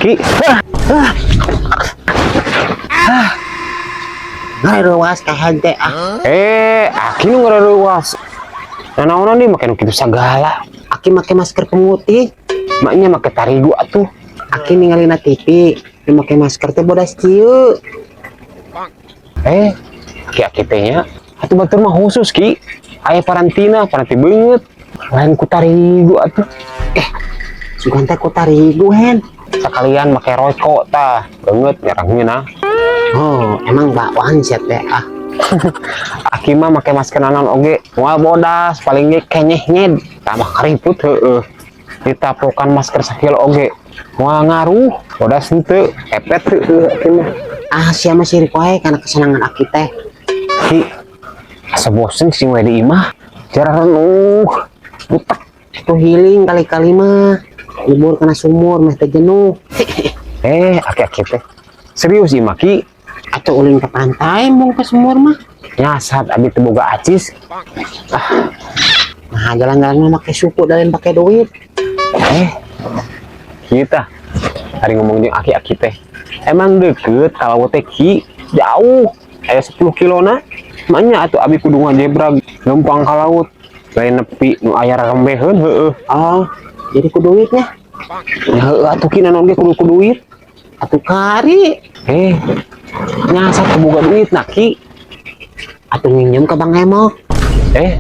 Ki. Ah. Ah. Ngaruas ka hente ah. Eh, aki nu ngaruas. Nanaonan nih make nu kitu sagala? Aki make masker pemutih. Maknya make tarigu atuh. Aki ningali na TV, nu make masker teh bodas kieu. Eh, aki-aki teh nya. Atuh batur mah khusus, Ki. Aya parantina, paranti beungeut. Lain ku tarigu atuh. Eh, sugan teh ku tarigu, Hen. Sekalian make Royco tah, beungeut nyerangnya nah. Oh, emang bakwan sia teh ah. Aki mah make masker naon oge, moal bodas, paling ge kenyeh nyed. Tambah kariput heueuh. Ditaplokan masker sakilo oge, moal ngaruh, bodas henteu, epet heueuh aki mah. Ah, sia mah sirik wae kana kesenangan aki teh. Ki, asa bosen sih we di imah. Jarang renung, butek. Tuh healing kali-kali mah. Libur kana sumur meh teh jenuh. Eh, aki-aki teh. Serius imah, Ki? Atau ulin ke pantai embung ke sumur mah. Nyasat abi teu boga acis. Nah, jalan-jalan mah make suku dan pakai duit. Eh, kita hari ngomong jeung aki-aki teh. Emang deket kalau teh, Ki, jauh. Aya 10 kilo na. Maknya atuh abi kudu ngajebrag lempang ka laut. Lain nepi nu aya rarembeheun heueuh. Oh, jadi ku duitnya. Ya heueuh atuh, Ki, naon ge kudu ku duit. Atuh kari. Eh, nyasat teu boga duit nah, Ki. Atuh nginjem ke Bang Emok. Eh,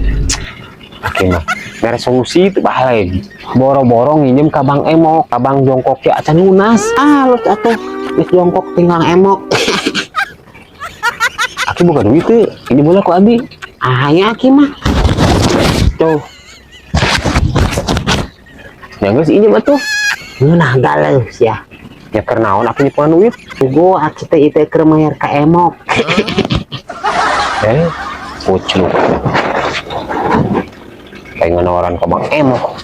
aki mah mere solusi itu balik. Boro-boro nginjem ka Bang Emok, ka Bang Jongkok ge acan lunas. Ah, lu atuh geus jongkok tinggal emok. Aki boga duit teu? Ini boleh ku abi. Ah, ya aki mah. Tuh. Ya geus injem atuh. Ngeunah galeuh sia. Ya keur naon aki nyipuan duit? Puguh aki teh ieu keur mayar ka emok. Eh, kucluk. Kayak nawaran ka Bang Emok.